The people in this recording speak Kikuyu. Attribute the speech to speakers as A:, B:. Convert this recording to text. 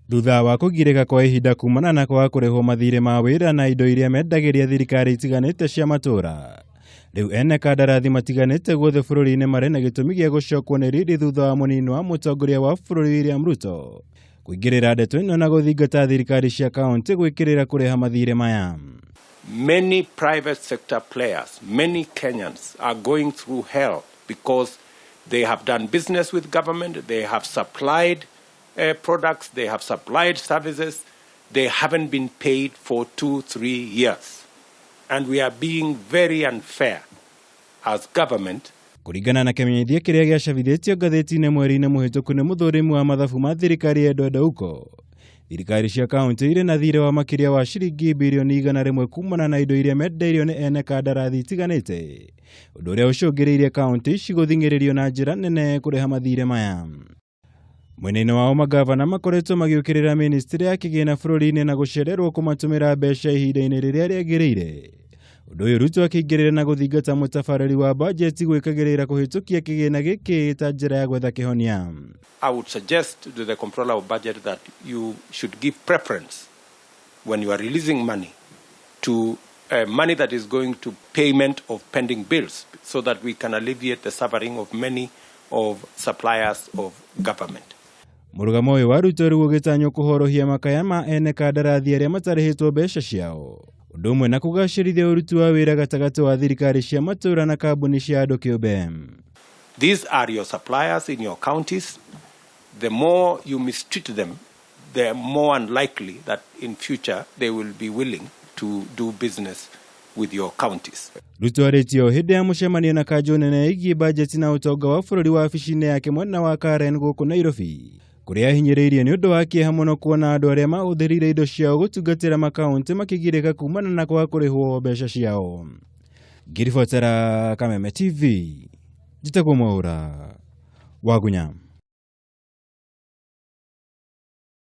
A: Thutha wa kũgirĩka kwa ihinda kumana na kwaga kũrĩhwo mathirĩ ma wĩra na indo iria mendagĩria thirikari itiganĩte cia matũra, rĩu ene kandarathi matiganĩte guothe bũrũri-inĩ marĩ na gĩtũmi gĩa gũcokwo nĩ riri thutha wa mũnini wa mũtongoria wa bũrũri William Ruto kũingĩrĩra ndeto ĩno na gũthingata thirikari cia kaunti gwĩkĩrĩra kũrĩha mathirĩ maya.
B: Many private sector players, many Kenyans are going through hell because they have done business with government, they have supplied products, they have supplied services, they haven't been paid for 2, 3 years. And we are being very unfair as government.
A: Kũringana na kĩmenyithia kĩrĩa gĩacabithĩtio ngathĩti-inĩ mweri-inĩ mũhĩtũku nĩ mũthũrimi wa mathabu ma thirikari Edward Ouko, thirikari cia kaunti irĩ na thirĩ wa makĩria wa ciringi birioni 100 kumana na indo iria mendeirio nĩ ene kandarathi itiganĩte, ũndũ ũrĩa ũcũngĩrĩirie kaunti ici gũthing'ĩrĩrio na njĩra nene kũrĩha mathirĩ maya. Mwena-inĩ wao, magavana makoretwo magĩũkĩrĩra ministry ya kĩgĩna bũrũri-inĩ na gũcererwo kũmatũmĩra mbeca ihinda-inĩ rĩrĩa rĩagĩrĩire. Ũndũ ũyũ Ruto akĩingĩrĩra na gũthingata mũtabarĩri wa bajeti gwĩkagĩrĩra kũhĩtũkia kĩgĩna gĩkĩ ta njĩra ya gwetha kĩhonia.
B: I would suggest to the Controller of Budget that you should give preference when you are releasing money to money that is going to payment of pending bills so that we can alleviate the suffering of many of suppliers of government.
A: Mũrũgamo ũyũ wa Ruto rĩu ũgĩtanywo kũhorohia makaya ma ene kandarathi arĩa matarĩhĩtwo mbeca ciao, ũndũ ũmwe na kũgacĩrithia ũruti wa wĩra gatagatĩ wa thirikari cia matũũra na kambuni cia andũ kĩũmbe.
B: These are your suppliers in your counties. The more you mistreat them, the more unlikely that in future they will be willing to do business with your counties.
A: Ruto arĩtie o hĩndĩ ya mũcemanio na kanjũ nene ĩgiĩ bajeti na ũtonga wa bũrũri wabici-inĩ yake mwena wa Karen gũkũ Nairobi, kũrĩa ahinyĩrĩirie nĩ ũndũ wa kĩeha mũno kuona andũ arĩa mahũthĩrire indo ciao gũtungatĩra makaunti makĩgirĩka kumana na kwaga kũrĩhwo mbeca ciao. Ngiribotera Kameme TV, njĩtagwo Mwaũra Wagunya.